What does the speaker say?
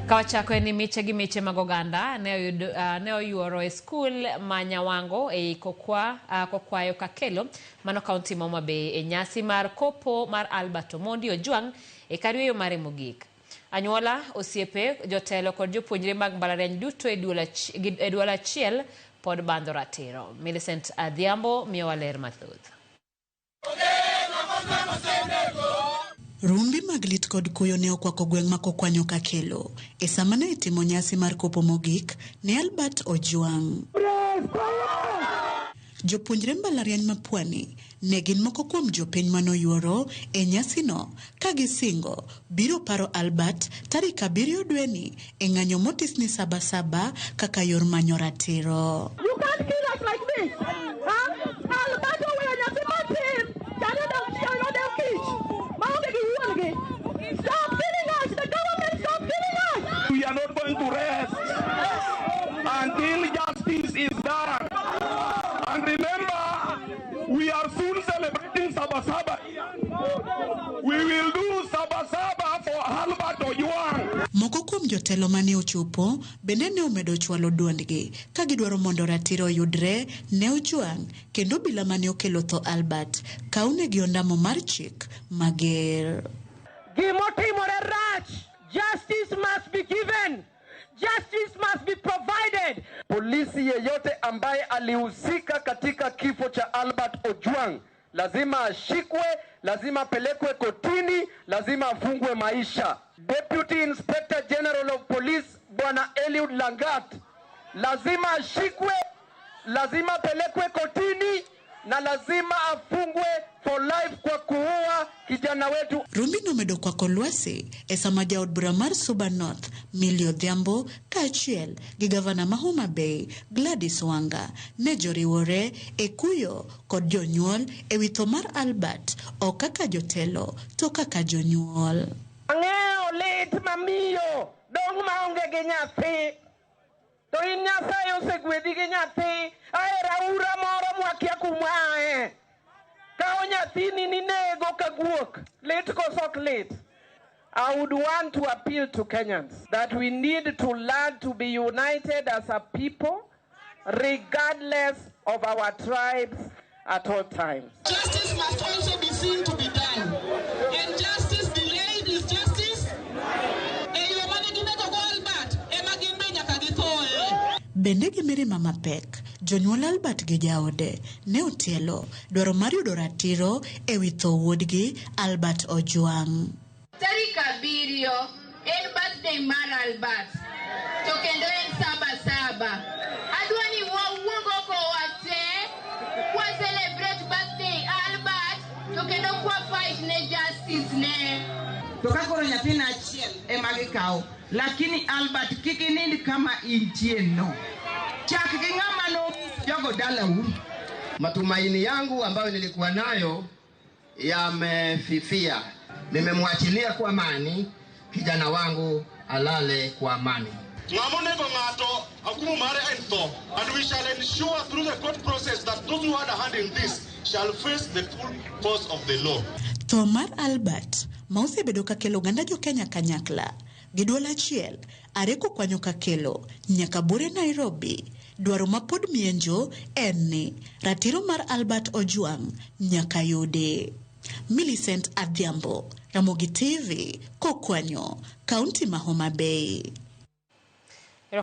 Ka wachako en ni miche gi miche mag oganda ne oyud, ah, ne oyuoro e skul ma Nyawango ei Kokwa, ah, Kokwayo Kakelo mano kaunti ma Homa Bay e nyasi mar kopo mar Albert Omondi Ojwang' e kar yueyo mare mogik. Anyuola, osiepe, jotelo kod jopuonjre mag mbalariany duto e duol ach, e duol achiel pod bandho ratiro. Millicent Adhiambo miyowa ler mathoth. Rumbi mag lit kod kuyo ne okwako gweng' ma Kokwanyo Kakelo e sama ne itimo nyasi mar kopo mogik ne Albert Ojwang'. Jopuonjre mbalariany ma Pwani ne gin moko kuom jopiny manoyuoro e nyasino ka gisingo biro paro Albert tarik abiriyo dweni e ng'anyo motis ni Saba Saba kaka yor manyo ratiro. You can't kill us like this. Huh? Albert oweyo nyathi matin, chane dong' chiew nodew kich, maonge gi wuon gi. Stop killing us! The government stop killing us! We are not going to rest until justice is done. And remember, we are soon celebrating Saba Saba. We will do Saba Saba for Albert Ojwang. Moko kuom jotelo mane ochopo bende ne omedo chwalo duondgi ka gidwaro mondo ratiro oyudre ne Ojwang kendo obila mane okelo tho Albert kawnegi ondamo mar chik mager. Gimotimore rach. Justice must be given. Justice must be provided. Polisi yeyote ambaye alihusika katika kifo cha Albert Ojwang lazima ashikwe, lazima apelekwe kotini, lazima afungwe maisha. Deputy Inspector General of Police Bwana Eliud Langat lazima ashikwe, lazima apelekwe kotini na lazima afungwe for life kwa kuua kijana wetu. Rumbi nomedo kwako lwasi e sama jaod bura mar Suba North Millie Odhiambo kaachiel gi gavana ma Homa Bay Gladys Wanga ne joriwore e kuyo kod jonyuol e wi tho mar Albert ok kaka jotelo to kaka jonyuol. Ang'eyo lit ma miyo dong' maonge gi nyathi. To in Nyasaye osegwedhi gi nyathi, ae raura moro mwakia kuma ae. Kawo nyathini ninego ka guok, lit koso ok lit? I would want to appeal to Kenyans that we need to learn to be united as a people regardless of our tribes at all times. Justice must also be seen to be done. And justice delayed is justice. E yo mane ginego go Albert, ema gin be nyaka githoe. Bende gi mirima mapek, jonyuol Albert gi jaode ne otielo dwaro mar yudo ratiro e wi tho wuodgi Albert Ojwang'. Tarik abiriyo en birthday mar Albert to kendo en saba saba. Adwa ni wawuog oko wate kwa celebrate birthday Albert to kendo kwa fight ne justice ne. To ka koro nyathina achiel ema gikawo, lakini Albert kik inind kama intie no. Chak gi ng'ama no jogo dalau. Matumaini yangu ambayo nilikuwa nayo yamefifia. Nimemwachilia kwa amani kijana wangu alale kwa amani. Ng'ama onego ng'ato hukumu mare en tho and we shall ensure through the court process that those who had a hand in this shall face the full force of the law. Tho mar Albert ma osebedo ka kelo oganda jo Kenya kanyakla gi duol achiel are kokwanyo Kakelo nyaka buore Nairobi, dwaro ma pod mienjo en ni ratiro mar Albert Ojwang' nyaka yudi. Millicent Adhiambo, Ramogi TV, Kokwanyo, Kaunti ma Homa Bay.